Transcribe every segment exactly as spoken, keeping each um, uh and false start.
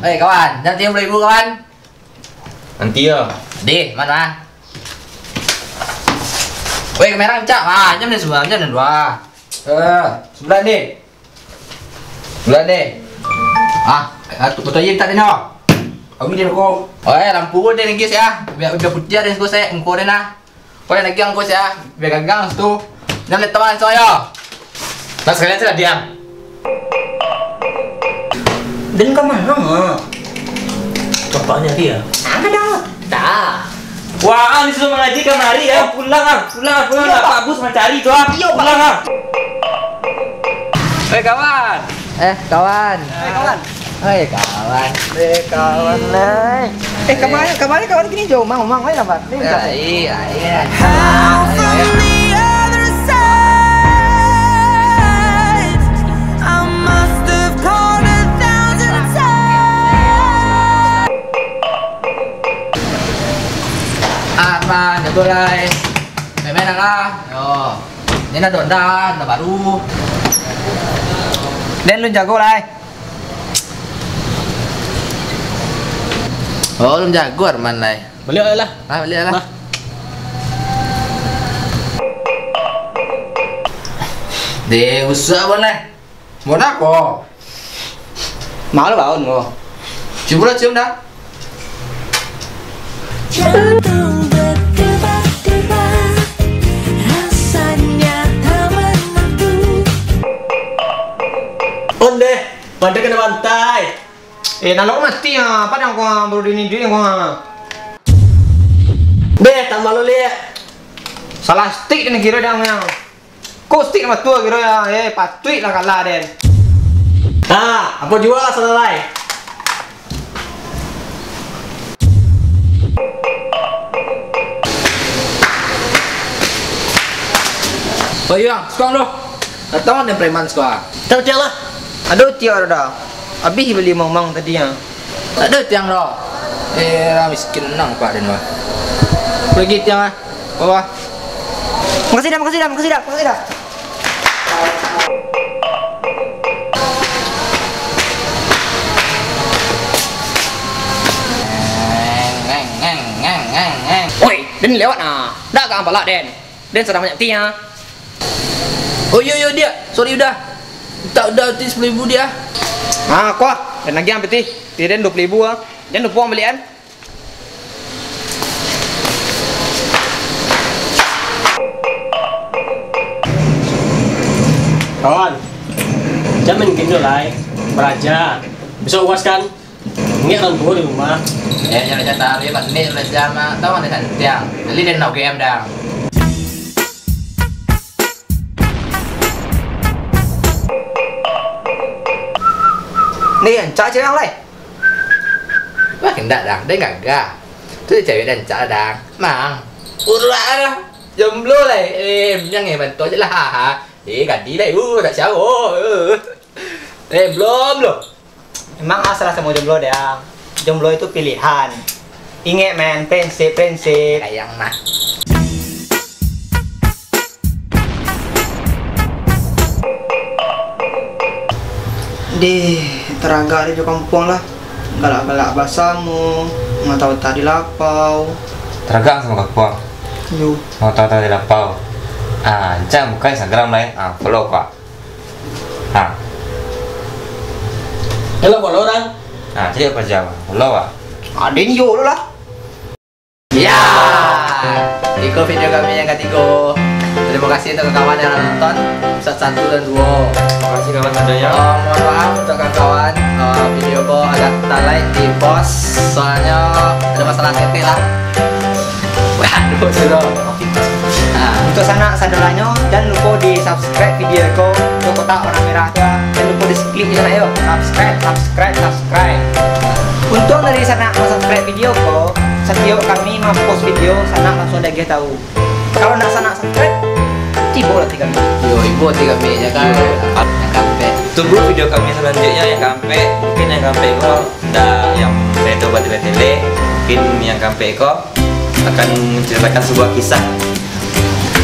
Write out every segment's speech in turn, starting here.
Eh, kawan, jan tigo puluah ribu, kawan. Nanti yo. Deh, mano ah? Weh, kamera rancak. Ah, jam ni sebelah, jam ni dua. Eh, sebelah ni. Sebelah ni. Ah, ah, tu, foto aja minta ni, no. Kami di ruko. Oh, eh, lampu pun dia lagi, ya. Biar, biar putih ada yang saya, engkau dia nah. Kau yang lagi angkau saya, biar gagang situ. Jangan lihat teman saya. Nah, sekalian saya diam. Dan ka mano, ah? Bapaknya dia. Ada dah. Dah. Wah, ang disuruh mangaji kamari, ah. Pulang, ah. Pulang, ah. Pulang, ah. Pak Bus mancari tu, ah. Iyo, Pak. Pulang, ah. Eh, kawan. Eh, kawan. Eh, kawan. Eh, kawan. Eh, kawan, lai. Eh, kamari, kamari kawan kini jo, Mang, Mang, lai lambat. Ni bentar. Iya, iya. How from the other side, I must have called a thousand times. Ah, Man, jago lai. Main-main lah. Yo. Ni nak donda, donda baru. Den, lu jago lai. Oh, alun jago Arman lai. Baliak lah. Ah, baliak lah. Bah. Deh, usah pun lai. Mau nak ko? Mau lah baun ko. Cium lah, cium dah. Jantung berdebar-debar, rasanya tak menentu. Ondeh, pada kena bantai. Eh, nalok mati ah, padang ko ah, baru dini duit ko ah. Deh, tambah lo liek. Salah stick ni kira dah yang. Ko stick nama tu kira ya, eh, patuik lah kalah den. Nah, apo jua salah lai? Oh iya, suka lo. Datang den preman suka. Tahu dia lah. Aduh, tiak ado dah. Abih bali mamang tadi, ah. Tak ado tiang doh. Eh, lah miskin nang Pak den, wah. Pergi tiang, ah. Bawah. Makasih dah, makasih dah, makasih dah, makasih dah. Oi, den lewat, ah. Dak ka ampalak, den. Den sadang banyak tiang. Oh, iyo, iyo, diak. Sorry, udah. Tak, udah, ti sapuluah ribu, diak. Ah, kuah. Den lagi ang pitih. Pitih den duo puluah ribu, ah. Jan lupo ang baliak, an. Kawan, jan main game dulu, lai. Baraja. Besok U A S, kan? Ingat orang tua di rumah. Ya, jangan cari taruh, ya, Pak. Ini belajar mah. Tahu mana santiang. Jadi dia nak U G M dah. Ni, rancak cewek ang lai? Wah, indak, Dang. Den gagah. Tu cewek rancak, Dang. Mang. Urak lah. Jomblo lai. Eh, yang eh, bantu aja lah. Eh, gadih lai. Uh, tak siapa. Eh, belum, belum. Emang ah, salah samo jomblo, Dang. Jomblo itu pilihan. Ingek, men, prinsip, prinsip. Sayang mah. Deh, taragak di kampuang lah. Galak-galak basamo, mata-mata di lapau. Taragak samo kampuang. Yo. Mata-mata di lapau. Ah, Anca buka Instagram lah, eh. Ah, follow, Pak. Ha. Hello, follow orang. Ha, cari apa jam? Follow, ah. Aden yo dulu lah. Ya. Iko video kami yang katigo. Terima kasih untuk kawan yang nonton episode satu dan dua. Terima kasih kawan sadonyo. Eh, mohon maaf untuk kawan-kawan, eh, video ko agak talai di pause, soalnya ada masalah setik lah. Waduh, sudah. Nah, untuk sanak saudaranyo, jan lupo di subscribe video ko, tu kotak warna merah tu, ah. Jan lupo di klik je lah yo. Subscribe, subscribe, subscribe. Untuang dari sanak mau subscribe video ko, satiok kami mau post video, sanak langsung diagiah tahu. Kalau ndak sanak subscribe, tibo lah tiga kami. Yo, ibo tiga kami ya kan. Yo. Yang kampek. Tunggu video kami selanjutnya yang kampek. Mungkin yang kampek ko ndak yang cerita batele-batele. Mungkin yang kampek ko akan menceritakan sebuah kisah.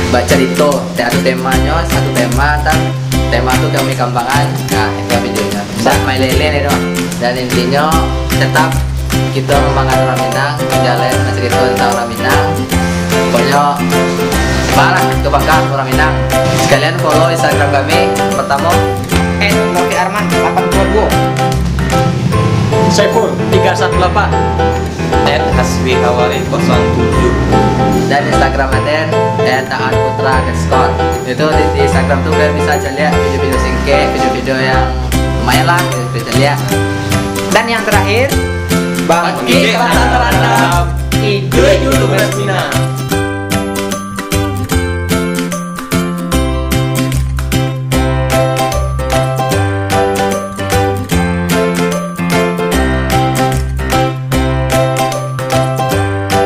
Bacarito, satu temanyo, satu tema, dan tema tu kami kambangkan. Nah, itu videonya. Tak main lele ni doh. Dan intinyo, tetap kito mambangakan urang Minang, jaleh bacarito tantang urang Minang. Pokoknyo, balah kabanggaan urang Minang. Sekalian follow Instagram kami, pertamo, at Novi Arman delapan dua dua. Saiful tiga satu delapan. At Hasbi Hawari kosong tujuh. Dan Instagram Aden, at Aan Putra underscore. Itu di, di Instagram tu kalian bisa caliak video-video singkek, video-video yang lumayan lah, kalian bisa caliak. Dan yang terakhir, Bangkit Bangkit Rasa Terandam, Iduik Dulu Minang.